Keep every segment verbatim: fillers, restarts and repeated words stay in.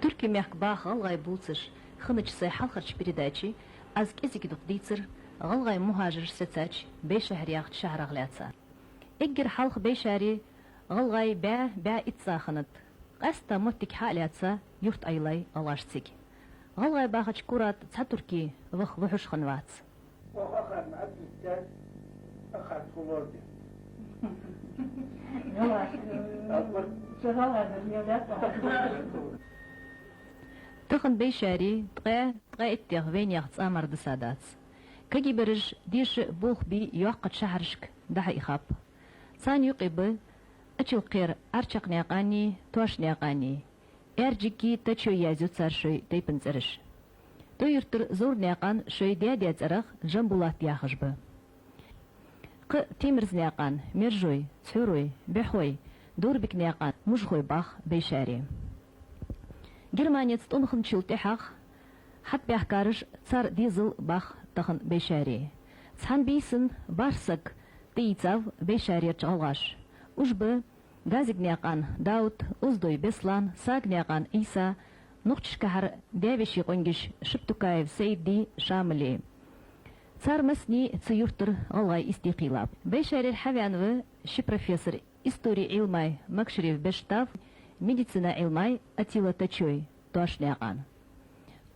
Туркий мехка баха гӀалгӀай бувцаш хиннача сай хьалхарча передаче аз кӀезига-дукха дийцар гӀалгӀай мухӀажараш сецача Бейшахьар яхача шахьарах лаьца. Эггара хьалха Бейшахьаре гӀалгӀай бӀаь, бӀаь итт цӀа хиннад. Къаьстта моттиг хьа а лаьца, юрт Ӏойиллай гӀалгӀашта цига. ГӀалгӀай бахача кура тӀа цхьа турке ваха вухьуш хиннавац. Оаха ахарна Ӏадитта, ахар тхо лорде. Тахан Бейшахьаре ткъаь, ткъаь иттех вайнаьха цӀа мара дисадац. Кагий бераш деша болх бе йоккхача шахьарашка дӀахьо а хаппа. Царна юкъе ба Ачалкхера Ӏарчакхнаькъани, Тошнаькъани. Аьржиги Тачой язъю цар шоай тайпан цӀераш. ТӀой-Юртара Зовранаькъан шоай даь-даь цӀерах Жамбулат яхаш ба. Кхы Темирзанаькъан, Мержой, Цхьорой, Бехой, Дорбикнаькъан, Мужхой бах Бейшахьаре. Германеца тӀом хинначул тӀехьагӀа хьатӀабаьхкараш, цар дезал бах тахан Бейшахьаре. Цхьан бийсан бархӀ саг тӀаийцав Бейшахьарерча гӀалгӀаша. Уж ба Газигнаькъан Дауд, Оздой Беслан, Саганаькъан Ӏийса, Нохчашкахьара даь-веший къонгаш Шаптукаев Саиди, Шамали. Цар массане цу юртара гӀалгӀай истий кхийлаб. Бейшахьарера хьаваьннав ши профессор, истори Ӏилмай Макшариф Бештав, медицина Ӏилмай Атила Тачой, Тошнаькъан.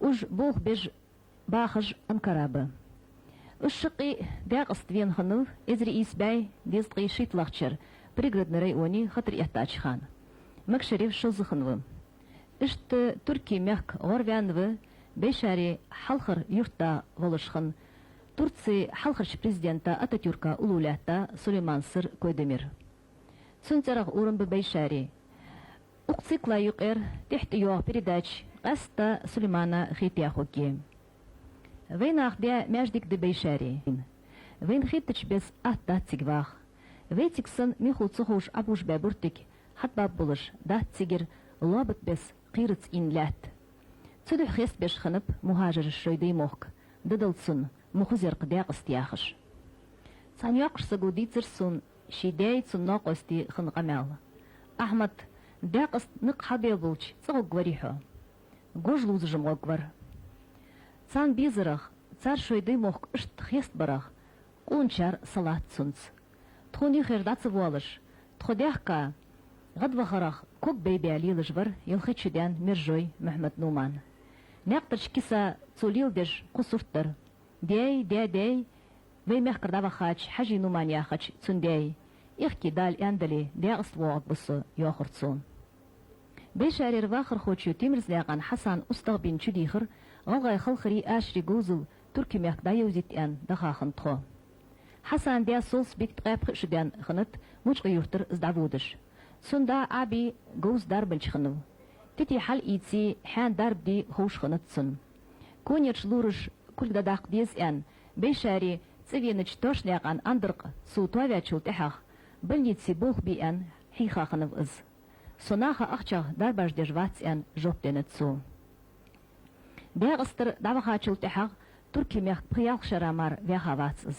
Уж болх беш бахаш Анкара ба. Уж шаккхе Даькъаста вена хиннав эзар ийс бӀаь дезткъеи шийтталагӀча шера Пригородни районе хатар эттача хана. Макшариф шозза хиннав. Иштта Туркий мехка гӀорваьннав Бейшахьаре хьалхара юртда волаш хинна, Турце хьалхарча президента Ататюрка уллув лаьтта Сулейман Сыр Койдемир. Цун цӀерагӀа урам ба Бейшахьаре. Укх цикла юкъера тӀехьтӀайоагӀа передача къаьстта Сулеймана хетаяь хургья. Вайнаха даь маьждиг да Бейшахьаре. Вайна хеттача беса атта дац цига ваха. Вай цига санна михо ца ховш Ӏобужабаь буртиг хьатӀабаьб болаш дац цигара лоабат беса кхераца ийна лаьтта. Цудухьа хестабеш хиннаб мухӀажараш шоай даьй мохк, дадал цунна, ма хоза яр-кх Даькъаста яхаш. Цхьан йоккхача саго дийцар сона ший даьи цун новкъостеи хинна къамаьл. Ахьмад, Даькъаста никъ хьабелабелча, цӀагӀа гӀоргварий хьо? Гож лувзаш-м гӀоргвар. Царна безарах, цар шоай даьй мохк иштта хестабарах къоначар салац цунца. Тхона юххера дӀа ца воалаш, тхо даьхка гӀадвахарах ког байбаь лелаш вар ялхитта шу даьнна Мержой Мухьмад-Нуман. Наькъдарча киса цо леладеш кхо сурт дар: даьи, даь-даьи, вай мехкара дӀавахача Хьажий-Нуман яхача цун даьи. Ихки Дала аьнна дале, Даькъаста воагӀаргба со, йоахар цо. Бейшахьарера вахархочо Темирзанаькъан Хьасана устагӀа бийна чудийхар гӀалгӀай халхари ашари говзал Туркий мехка дӀайовзийта аьнна даха хинна тхо. Хьасана даь Солсбик ткъаь пхи шу даьнна хиннад Мочкъий-Юртара из дӀаводаш. Цун да Ӏаби говза дарбанча хиннав. Тетий хьалъийце, хьаьна дарба де ховш хиннад цунна. Конерча лораша кулг дӀадаккха деза аьнна, Бейшахьаре цӀавенача Тошнаькъан Андаркъа цо тоаваьчул тӀехьагӀа, больнице болх бе аьнна, хьийха хиннав из. Со наха ахчах дарбаш деш вац аьнна, жоп деннад цо. Даькъастара дӀавахачул тӀехьагӀа Туркий мехка пхи-ялх шера мара ваьха вац из.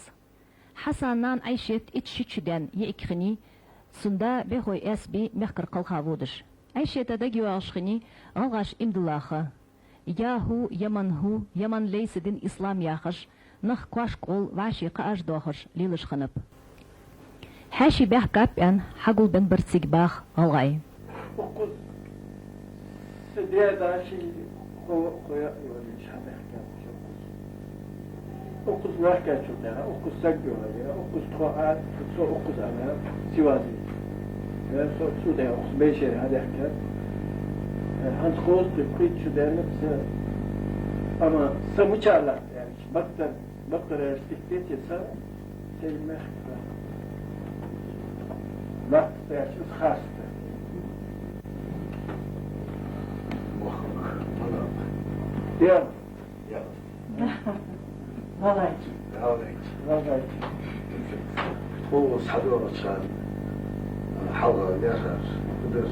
Хьасана нана Ӏайшет итт-шийтта шу даьнна йиӀиг хиннай, цун да Бехой Аьсби мехкара кхелха водаш. Ӏайшета дагайоагӀаш хиннай гӀалгӀаша иман дилла ха. «Я хӀу, Яман хӀу, Яман лейса дин ислам» яхаш, нах коашка гӀолла вӀаший кхааш доахаш лелаш хиннаб. Хьаьший баьхкаб аьнна, хьагулбенна бар цига баха гӀалгӀай. Укхаза са даь-да ший хо-, хо яа йолаш хьабаьхкаб укхаза. Укхаза ваьхкачул тӀехьагӀа, укхаза саг йолаш, укхаза тхо а, со укхаза а, сивази. Э, со цу даь укхаза Бейшахьаре хьадаьхкад. Э, хӀанз кхузткъеи пхийтта шу даьннад са, амма са мича латт аьлча, бакъдар, бакъдар аьлча, тӀехтете са, сай мехка латт аьлча, из хаста. Мохк, мана. Я. Я. Валайчи. Валайчи. Валайчи. Тхо укхаза хьадоагӀача хана, хьалха лаьрхӀар, кхы дар,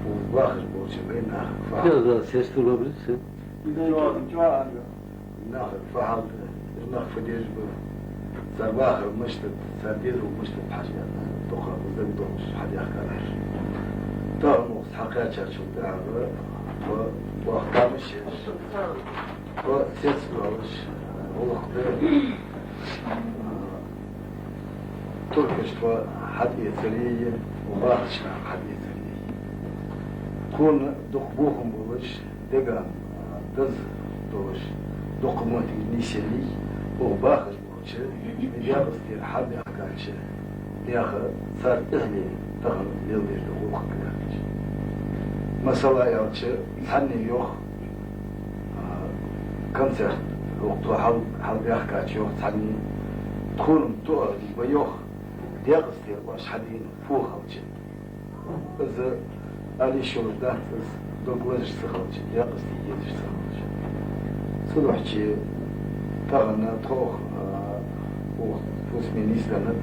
укхаза бахаш болча вай нахага фу хьал. Да, да, сесту лабрис, э? Чоа, чоа, ага. Нахага фу хьал да, уж нах фу деш ба, цар вахар мишта да, цар дезал мишта да хьажа аьнна, дукха узаг долаш хьадаьхкад уж. Тахан укхаза хьакхаьчачул тӀехьагӀа тхо боккха тамаш еш, тхо цецдоалаш, гӀулакх де, а, туркашта тхо хьатӀаэцаре, бахача наха хьатӀаэцаре. Тхона дукха бохам болаш, деган, а, деза долаш, дукха моттиг нийсъеннай, оаха бахаш болча, декъаза тӀера хьабаьхкача наьха, цар тӀехьенна тахан леладер да гӀулакх аьлча. Масала аьлча, цхьанне йоах, а, концерт, укх тхо хьал-, хьалбаьхкача йоах цхьанне, тхона-м тоъал ба йоах, декъаза тӀера оаш хьадена фу хилча. Из ала йиш йолаш дац из, дог лазаш ца хилча, декъаза де езаш ца хилча. Цудухьа тахан тхо, а, укх фусаме нийсденнад.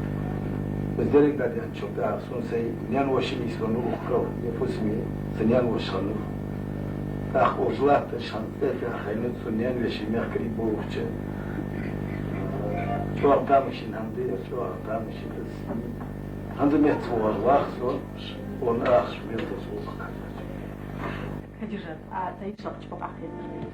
Из деррига дӀадаьнначул тӀехьагӀа сона сай наьна-воша нийсвенна ва укх кӀал, е фусаме са наьна-воша хиннав. ТӀаккха укх латташ хинна цӀе тӀа хайнад сона наьна-веший мехкарий болхача. ЧӀоагӀа тамашийна хӀама да ер, чӀоагӀа тамашийна да из. ХӀанз а меца вагӀаш вах со, он ахча мел тосс вукху кхачача. Хадижат, а тайп сакъ чпокъахь хетар.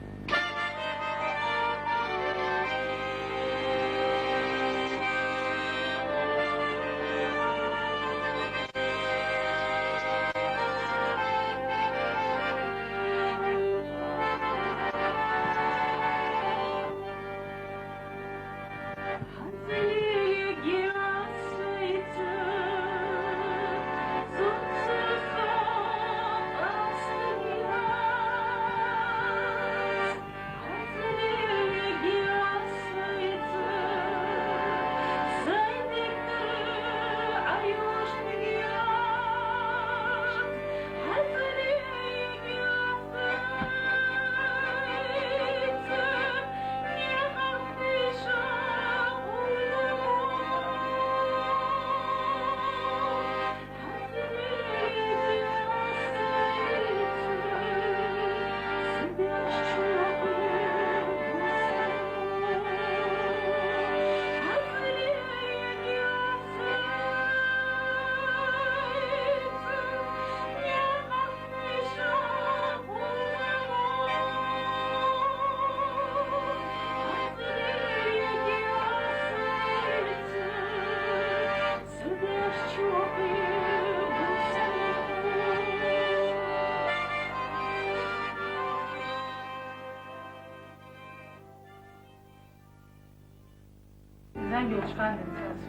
Зангиоч ханнин цас.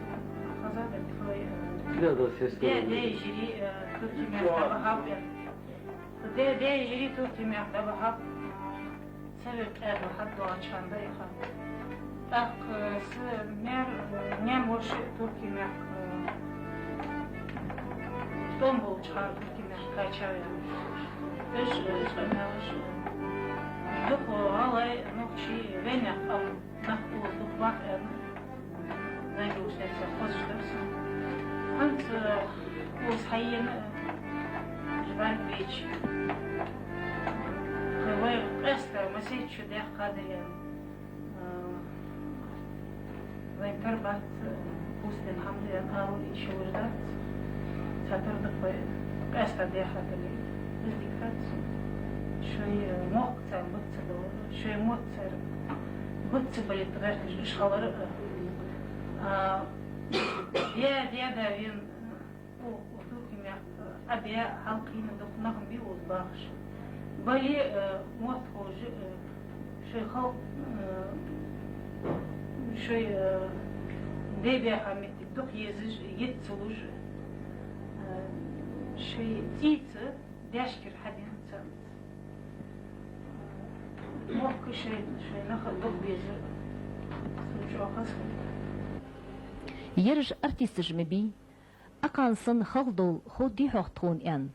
Хаза да твой, э, Да, да, сестра. Де, де, жири, э, турки мехка бахаб. Де, де, жири турки мехка бахаб. Саве къяда хаддуачан да иха. ТӀаккха, э, с-, мер, э, ням воша турки мехка, э, Стамбул чхар турки мехка качавя. Эш, э, эш къамелаш, э, дукха гӀалгӀай нохчий вайнах къам. Нах укхаза дукха бах аьнна, зайдуш лаьца хозаш дар со. ХӀанз, э, укхаза хьаена, э, жбан бечи. Вай къаьстта масейтта шу даьккха дар аьнна. Э, вай тара бац, э, пустен хӀама да аьнна, ала йиш йолаш дац. Цхьатарра да вай къаьстта даьха дале, из дика дац. Шоай, э, мохк царна бац ца далар, шоай мотт цар бац ца балийта гӀерташ уж хилар, а, а, де, де, да, вен, у, у турки мехка, а, бе, хьалкхийна дукха нах ма бий укхаза бахаш. Бале, а, мотт ховш, а, шоай халкъ, а, шоай, а, дай баьха моттиг дукха езаш, йиц ца луш, а, шоай цӀийца, Дешкара хьадена царна. Мохк шоай, шоай нах а дукха безар. Сона чӀоагӀа хаза хиннад. Ераш артисташ ма бий. Акхарна санна халхадовла ховдий хьогӀ тхона аьнна.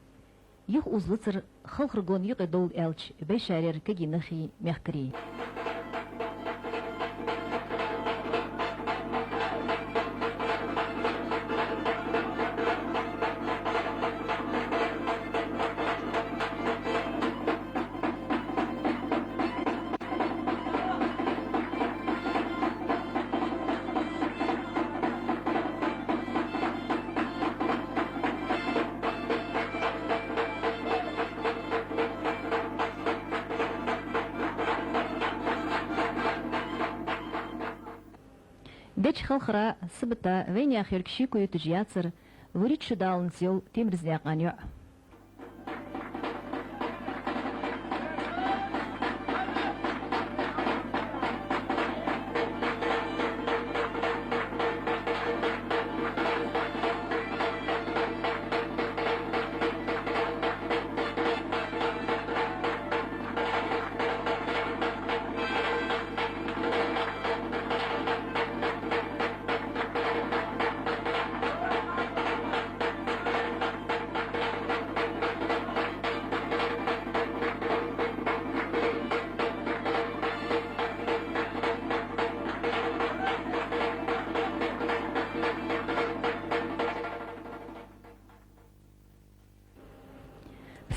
Юха укхаза лацар халхар гон юкъе довла аьлча, бешарера кагий нахий, мехкарий. Деча халхара суббота вайнаьха йолга шеко юташ яцар вурийтта шу даланза йола Темрзанаькъан йоӀ.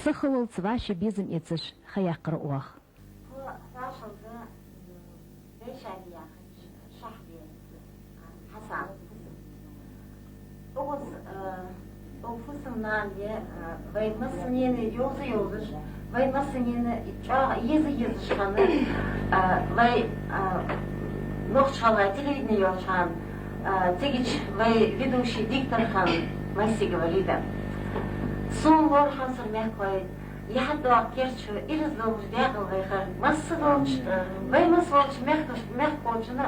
Сахаллалца вӀаший безам эцаш ха яьккхар оаха. Тхо хьоашалгӀа, м, Бейшари яхача шахьаре хьасагӀа. Укхаза, э, укх фусам-нанеи, э, вай массанена йовза-йовзаш, вай массанена чӀоагӀа еза-езаш хинна, э, вай, э, нохчий хьалха телевидени йолча хана, э, цигача вай ведущий диктор хинна Моисейкова Лида. Сона лоархӀ хьамсара мехкахой, яхьа доагӀа керда шу, ираз долаш даькъала вай хар, масса долча, вай масса волча мехкаш-, мехкахочунна,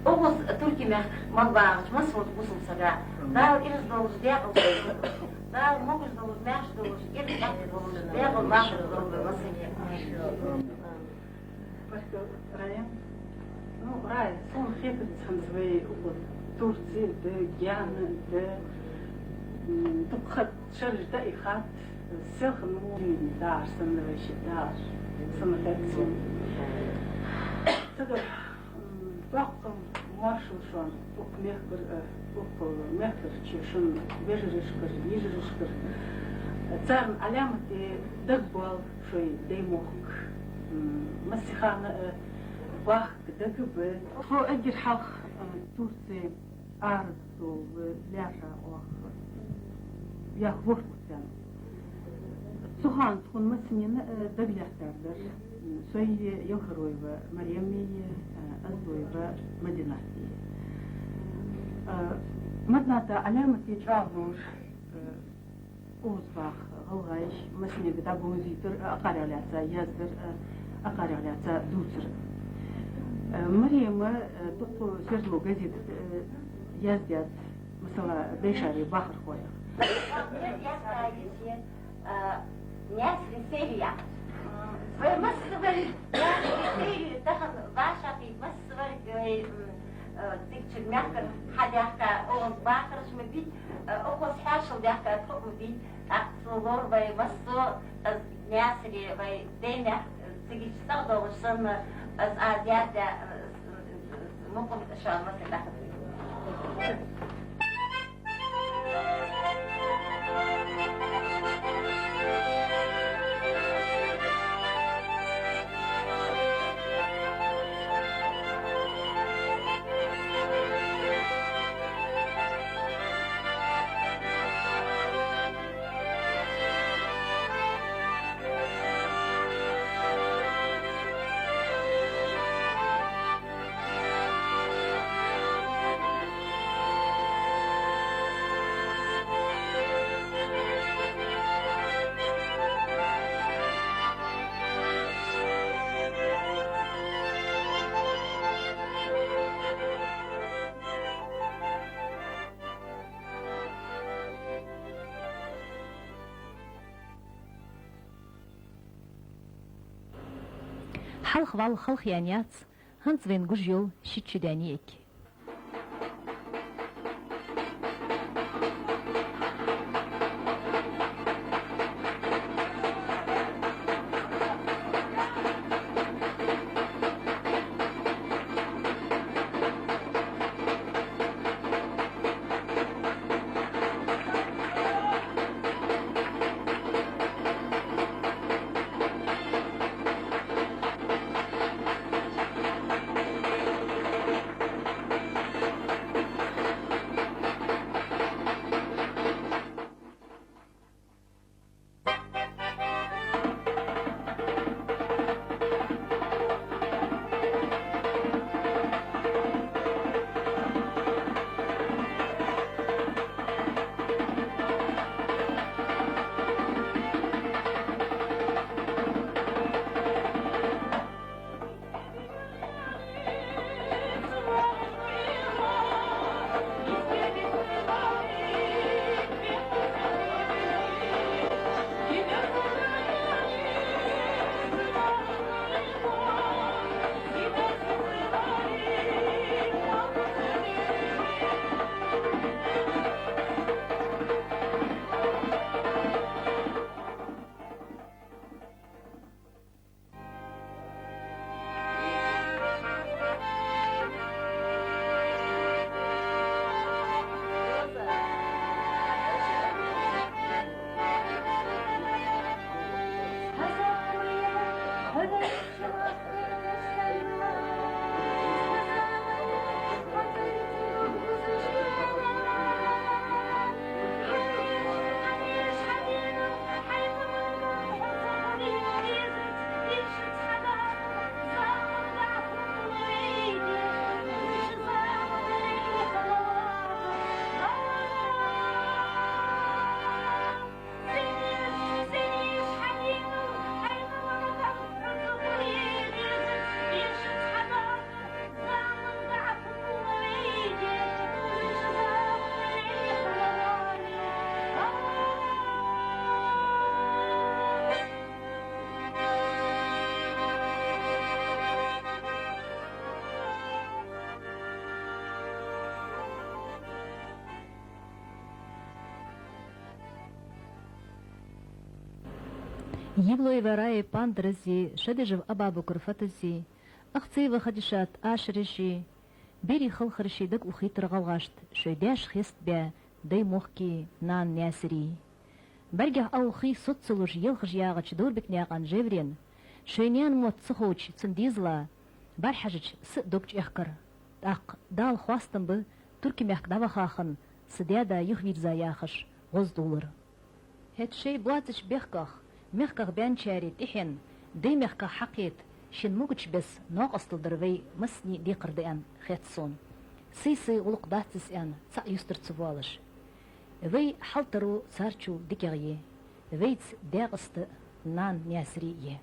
укхаза туркий мехка мел багӀача масса волча бусалба сага Дала ираз долаш даькъала вай хар, Дала могаш долаш, маьрша долаш, ираз аьттув долаш даькъала вахар долда вай массане. Баркал, Рая. Ну, Рая, сона хетац хӀанз вай укхаза Турце да, Гена да, м, дукха шераш да и хатта, селхан мугӀини дагӀаш санна вай ши дагӀаш санна хетац. Цудухьа, м, боккъал моаршал шоана укх мехкара, э, укх мехкарча шун вежарашкара, йижарашкара. Царна Ӏаламате дагабоал шоай Даьймохк. М, массахана, э, бахка дагабе. Тхо эггара хьалха, э, Турце арадола лаьрхӀа оаха яха ворхӀ ва царна. Цу хана тхона массанена, э, дагалаьттар дар, м, сои Елхароева Мареми, э, Оздоева Мадинати. Э, Мадината Ӏаламате чӀоагӀа ловш, э, укхаза баха гӀалгӀай массанега дӀабовзийтар, акхарех лаьца яздар, акхарех лаьца дувцар. Марема дукха сердало газетага яздаьд, масала, Бейшаре бахархой. Наьсаре серия. Вай массавар Наьсаре серия тахан вӀашагӀкхийтта, массавар вай, м, Э, цигача мехкара хьадаьхка, оаха бахараш ма бий, э, укхаза хьоашалгӀа даьхка тхо ма бий, тӀаккха цо лор вай массо, э, Наьсаре вай Даьймехка, э, цигача сагӀа долаш санна, э, аз яздаь, э, мукъам шоана массанена даха. Хьалха вала халхаяьнна яц хӀанз вайна гуш йола шийтта шу даьнна эггара. Евлоева Раи Пандарази, Шадижев Абабукар Фатази, Ахцеева Хадишат Ашарази, берий халхарази дага ухийтар гӀалгӀашта шоай даьша хестабаь дай мохкий, нана Наьсарий. БӀаргех Ӏоухий соцалуш елхаш ягӀача Дорбикнаькъан Жеврена, шоай наьна мотт ца ховча цун дезала, бӀарахьежача са дог чӀехкар. ТӀаккха Дала хоастам ба, Туркий мехка дӀаваха хинна са даь-да юхавийрза яхаш гӀоздулар. ХӀаьта шоай боацача бехках, мехках баьнначареи тӀехьенна, дай мехках хьакхета шийна могача беса новкъостал дар вай массане декхар да аьнна хет сона. Сай-сай гӀулакх дац из аьнна, цаӀ юстара ца воалаш. Вай хьалтаро царчул дикагӀа я. Вайца Даькъаста нана Наьсарий я.